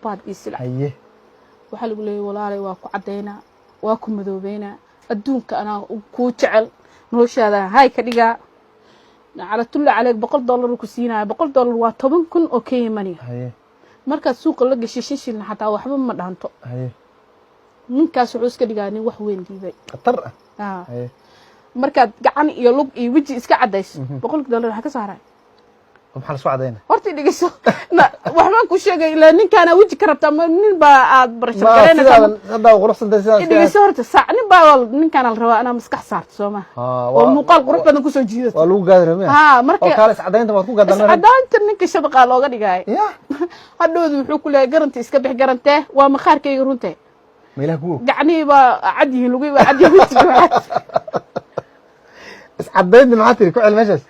Rafaad iyo silac. Waxaa lagu leeyahy, walaalay, waa ku caddaynaa, waa ku madoobeynaa, adduunka anaa kuu jecel, noloshaada hay ka dhigaa, calatulla caleyk. $100 uu ku siinaya. $100 waa 10,000 oo Kenya money. Markaad suuqa la gashay, 5 shilin xataa waxba ma dhaanto. Ninkaas wuxuu iska dhigaa nin wax weyn diiday. Khatar ah. Markaad gacan iyo lug iyo weji iska caddayso, $100 waxaa ka saaray. Maxaa la isku cadayna? Horta dhegeyso, waxbaan ku sheegay. Ilaa ninkaana weji ka rabtaa, ma nin baa aad barasho Ma garaynaysaa? Sidaadan haddaa quruxsantay sidaas. Dhegeyso horta, saac nin baa ninkaana la rabaa inaa maskax saarto, soo ma oo muuqaal qurux badan kusoo jiidato. Waa lagu gaadi rabaa. Ha, marka oo kaale, iscadaynta waad ku gadan. Iscadaynta ninka shabaqaa looga dhigaayo. Hadhowdu wuxuu ku leeyahay, garanti iska bix. Garantee? Waa maqaarkayga runtee. Ma ilaah ku og. Gacnihii baa cad yihiin, lugihii baa cad yihiin, wejigii baa cad. Iscadaynta maxaa tiri? Ku cel meeshaas.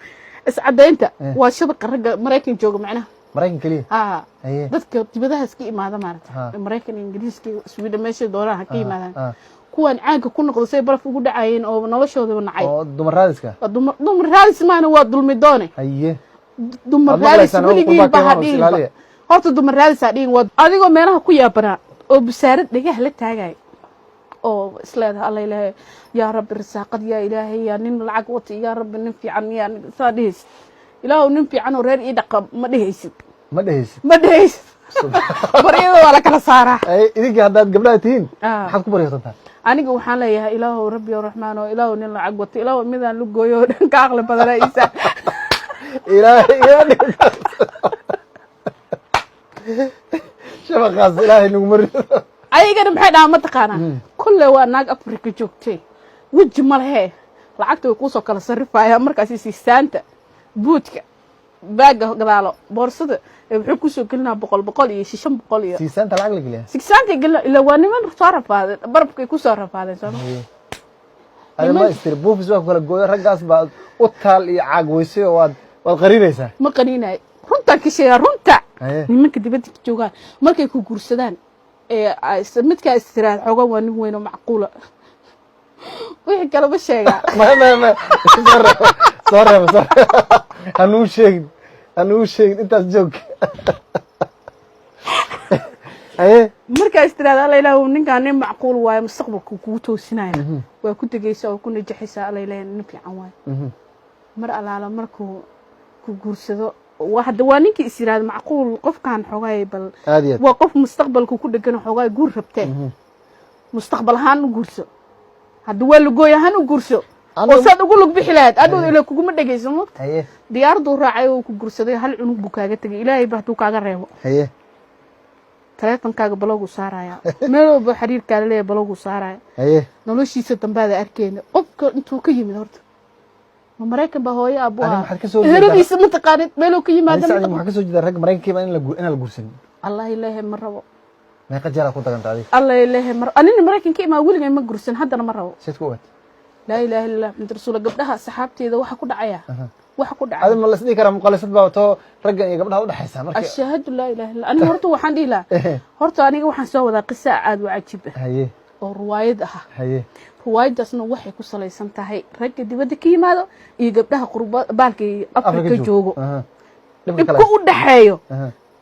Iscadaynta waa shabaqa ragga Maraykan jooga macnaha. Maraykan keliya? Ha. Dadka dibadaha iska imaada, maarata, Maraykan, Ingiriiska, Sweden, meesha doonaan ha ka yimaadaan. Kuwan caanka ku noqda, say baraf ugu dhacayeen oo noloshoodaba nacay. Oo dumar raadiska. Waa dumar, dumar raadis maana, waa dulmi doone. Dumar Waad raadis maqlaysaan, oo weligiin qurbaa ba ha keenaan oo dhihin. is ilaaliya. Horta dumar raadis ha dhihin. Waa adigoo meelaha ku yaabanaa oo busaarad dhagaha la taagay oo isleedaha, alla ilaahay, yaa rabbi, risaaqad, yaa ilaahay, yaa nin lacag wata, yaa rabbi, nin fiican, yaa saa dhehaysid, ilaahow nin fiican oo reer ii dhaqa, ma dhehaysid. Ma dhehaysid. Ma dhehaysid. Baryada waa la kala saaraa. Idinkii haddaad gabdhaha tihiin, maxaad ku baryootantaa? Aniga waxaan leeyahay, ilaahow rabbi o raxmaan oo ilaahow nin lacag wato, ilaahow midaan lu gooyo oo dhan ka aqli badana isa. Ilaahay iga dhigo shabaqaas, ilaahay naguma rido. Ayagana maxay dhahaan, ma taqaanaa? Kulle waa naag Afrika joogtay, weji ma lehe, lacagta way kuusoo kala sarrifayaan. Markaasi siisaanta buudka baaga gadaalo boorsada ee wuxuu kusoo gelinaa boqol boqol iyo 500 iyo Siisaanta lacag la geliya? Sigsaanta gelina. Ilaa waa niman soo rafaadeen, barafkay kusoo rafaadeen, sooma? Adi ma istiri buufis waa ku kala gooyo, raggaas baad u taal iyo caag weysay oo waad qariiraysaa. Ma qaniinayo, runtaan ka sheegaa, runta. Nimanka dibadda ka joogaan markay ku guursadaan ee midkaa istiraad xoogan, waa nin weyn oo macquula, wixii kalema sheegaa. Maya, maya, maya, soo reebo, soo reebo, soo reebo, hanuu sheegin, hanuu sheegin, intaas joog. Haye. Markaa istiraad, alla ilaah, ninkaan nin macquul waayo, mustaqbalka kugu toosinaya, waa ku degeysaa oo ku najaxaysaa, alla ilaah, nin fiican waayo. Mar allaala markuu ku guursado, waa hadda waa ninkii is yiraahdo macquul qofkan xoogay bal. Aad iyo aad. Waa qof mustaqbalka ku dhegan, xoogaay guur rabtee, mustaqbal ahaan u guurso. Hadda waa lugooy ahaan u guurso oo saad ugu lug bixi lahayd adhow ila kuguma dhegeyso, mogta? Diyaaraduu raacay oo ku guursaday, hal cunug buu kaaga tegay, ilaahay ba hadduu kaaga reebo. Taleefonkaaga block-guu saaraya, meel walba xiriirkaala leeyahay block-guu saaraya. Noloshiisa dambaada arkeyna. Qofka intuu ka yimid horta, ma Maraykan baa hooyo abu Adiga ahaa? maxaad ka soo jeedaa? Eheladiisa ma taqaanid, meeluu ka yimaada ma Sacdi, taqaanid. waxaa kasoo jeeda ragga Maraykankiiba in la inaan la guursanin. Allah ilaahay, ma rabo. Meeqa jeer aad ku daganta adiga? Allah ilaahay, ma rabo. Anina Maraykan ka imaa, weligay ma guursan, haddana ma rabo. Seed ku ogaat? Laa ilaaha illa allah, Maxamed rasuula. Gabdhaha saxaabteeda waxa ku dhacaya, waxa ku Adi dhacaya. Ma la isdhihi karaa muqalisad baa too raggan iyo gabdhaha udhexaysa marka? Ashahadu laa ilaha illa. Aniga horta waxaan dhihi lahaa, horta aniga waxaan soo wadaa qisa aad u cajiib ah oo ruwaayad ah. Ruwaayadaasna waxay ku salaysan tahay ragga dibadda ka yimaado iyo gabdhaha qurba baalka Afrika joogo. Dhibka kale dhibka u dhaxeeyo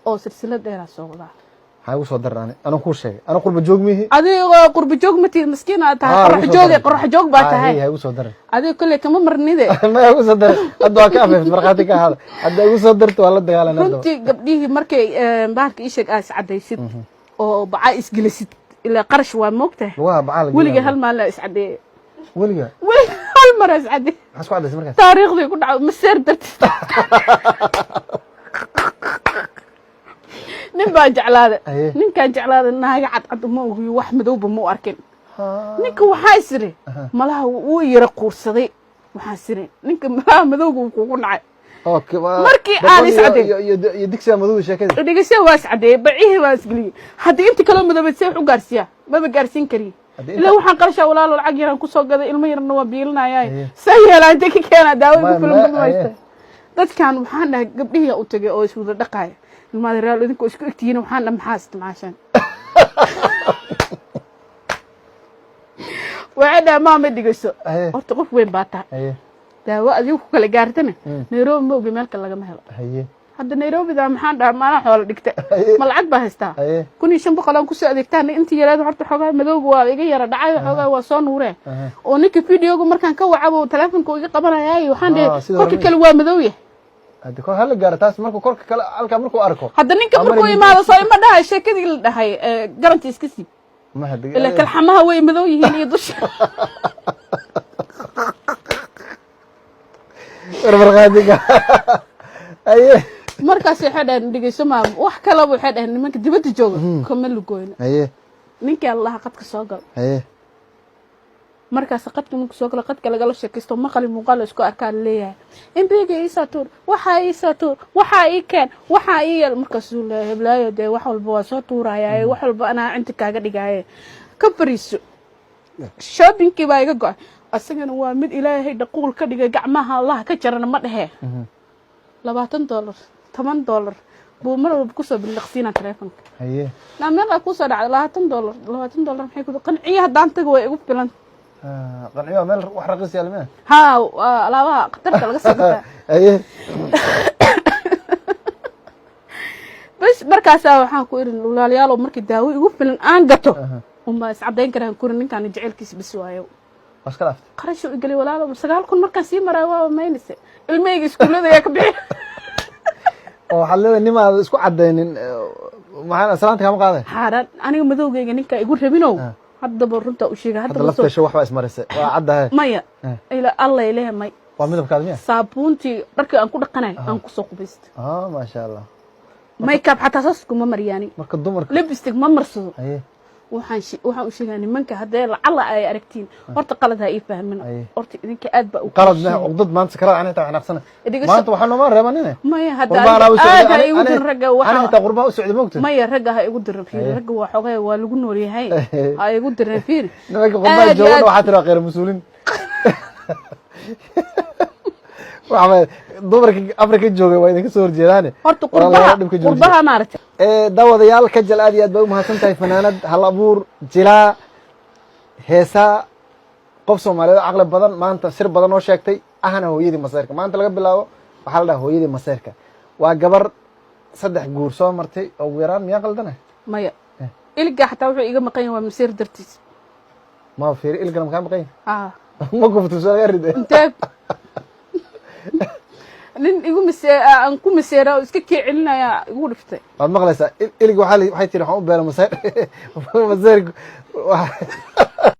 oo silsilad dheeraa soo wadaa. Maxaa igu soo daran? Ani anuu kuu sheegay, anu qurba joog mihi. Adigoo qurba joog ma tihid, maskiin aad tahay. Haa, qorax igu soo jooge daran. Qorax joog baa tahay. Ha igu soo daran. Adiga kolley kama marnide. Ma igu soo daran hadda, waa ka afeeft, markhaati ka ahaada. Hadda igu soo darto, waa la dagaalan hadda. Runtii gabdhihii markay bahalka ii sheeg aa iscadaysid oo bacaa isgelisid, ilaa qarash waa, moogtahay. Lugaha bacaa la weliga gelinaya. Hal maalin aa iscadeeye. Weliga? Weliga hal mar aa iscadeeye. Maxaa isku cadaysay markaas? Taariikhdii ku dhacdo maseer dartiis. Nin baa jeclaaday. Ninkaan jeclaaday naaga cadcad uma ogiyo, wax madowba ma u arkin. Ninka waxaa isiri malaha wuu yara quursaday, waxaa isiri ninka malaha madowga uu kugu nacay. Okay, Markii aan boqol iscadeyn. iyo digsiga madowda sheekada. Dhegeysa, waa iscadeeyey, bacihii baa isgeliyey. Haddii inta kaloo madoobeed see wax u gaarsiiyaa? Maba gaarsiin kariye. Haddii ilaa waxaan qarashaa, walaalo, lacag yaraan kusoo gaday, ilmo yarna waa biilinaya. See yeelaa? Intee ka keenaa daawo igu filan? Ma haysta. Dadkan waxaan dhahay, gabdhihii u tagay oo iswada dhaqaaya, ilmaada real idinkoo isku egtihiin, waxaan dhahay, maxaa isticmaashaan? Waxay dhahay, maama, dhigayso. Horta qof weyn baa tahay. Daawo adigu ku kala gaartana Nairobi ma ogi, meel kale lagama helo. Hadda Nairobida maxaan dhaha, maanaa xoola dhigta? Ma lacag baa haystaa? 1500 aan kusoo adeegtaan. Intii yareed horta xoogaa madowga waa iga yara dhacay, xoogaa waa soo nuuree. Oo ninka videoga markaan ka wacabo telefonka uu iga qabanayay, waxaan Ah, dhahay sida korka hore. Kale waa madow yahay. Hadda kor hala gaaro taas, markuu korka kale halkaa markuu arko. Hadda ninka Waa markuu imaado soo ima dhahay sheekadii la dhahay garanti iska siib. Ma hadda Ilaa kalxamaha way madow yihiin iyo dusha. Warmarqaadiga, haye. Markaas waxay dhaheen, dhegeyso maam, wax kalaba waxay dhaheen nimanka dibadda jooga kama lugoyno. Ninkii allaha qadka soo gal. Markaas qadka markuu soo galo, qadka lagala sheekaysto, maqali muuqaal la isku arkaa, laleeyahay imbiga iisaa tuur, waxaa iisaa tuur, waxaa ii keen, waxaa ii yeel. Markaasuu leeyahay, heblaayo dee wax walba waa soo tuurayaaye, wax walba anaa inta kaaga dhigaaye, ka fariiso. Shoppingkii baa iga go-ay. Asagana waa mid Ilaahay dhaquul ka dhigay, gacmaha Allah ka jarana ma dhehee. $20, $10 buu mar walba kusoo bildhaqsiinaa telefonka. Naa meeqaa kusoo dhacday? $20. $20 maxay ku qanciyo? Haddaan tago way igu filan. Ah, qanciyo meel wax raqiis yaal miya? Haa, waa alaabaha khatarta laga soo gataa. Bas, markaasaa waxaan ku irin, walaalayaalow, markii daawo igu filan aan gato unbaa iscadayn karaan kuri ninkaan jaceylkiisa bas waayo. Waa iska dhaaftay. Qarashu igelay, walaalo, 9000 markaan sii maraayo waaba maynayse, ilmahayga iskuullada ayaa ka bixi. Oo waxaad leedahay nimaad isku cadaynin, maxaa salaanta kaama qaaday? Xaaraan, aniga madowgayga ninkaa igu rabinow. Haddaba runtaa u sheega. Hadda haddaba soo lafteesha wax baa ismarisay, waa caddahay. Maya. Ila Alla ilaah, may. Waa midabkaada miya? Saabuuntii dharkii aan ku dhaqanay aan kusoo qubaysta. Ah, maasha Allah. Makeup xataa saas kuma maryaani. Marka dumarka Lipstick ma marsado. Waxaan u sheegaa nimanka, haddee lacala ay aragtiin, horta qalad ha ii fahmin. Horta idinka aad baa u Qalad meh, cuqdad maanta sakarada ani xitaa xanaaqsana. Maanta waxaa nooma reebanine. Maya, hadda Qurbaan aniga u socday. aad ha igu dirin ragga. Ani Waxaa xitaa qurbaan u socday, mogta. Maya, ragga ha igu dirin, fiiri. Ragga waa xogay, waa lagu nool yahay, ha igu dirin, fiiri. Nimanka qurbaan Aad iyo joogan aad. waxaa tiraa kheyr mas-uuliin. Waxa dumarka Afrika joogay waa idinka soo horjeedaane. Horta Walaalayaal, qurbaha dhibka joojiya. Qurbaha maaragtay. Daawadayaal, Kajal aad iyo aad bay u mahadsan tahay, fanaanad, hal abuur, jilaa, heesaa, qof Soomaaliyeed oo caqli badan, maanta sir badan oo sheegtay, ahna hooyadii maseerka. Maanta laga bilaabo waxaa la dhaha hooyadii maseerka. Waa gabar saddex guur soo martay oo ugu yaraan. Miyaa qaldana? Maya, iliga xataa wuxuu iga maqan yahay waa maseer dartiis. Ma fiiri, ilgana makaa maqan yahay? Haa. Ma kuftu soo laga ride? Intee nin igu mise aan ku maseera oo iska kii celinaya igu dhiftay. Waad maqlaysaa, ilig waxaa waxay tiri waxaan u beera maseer, maseer.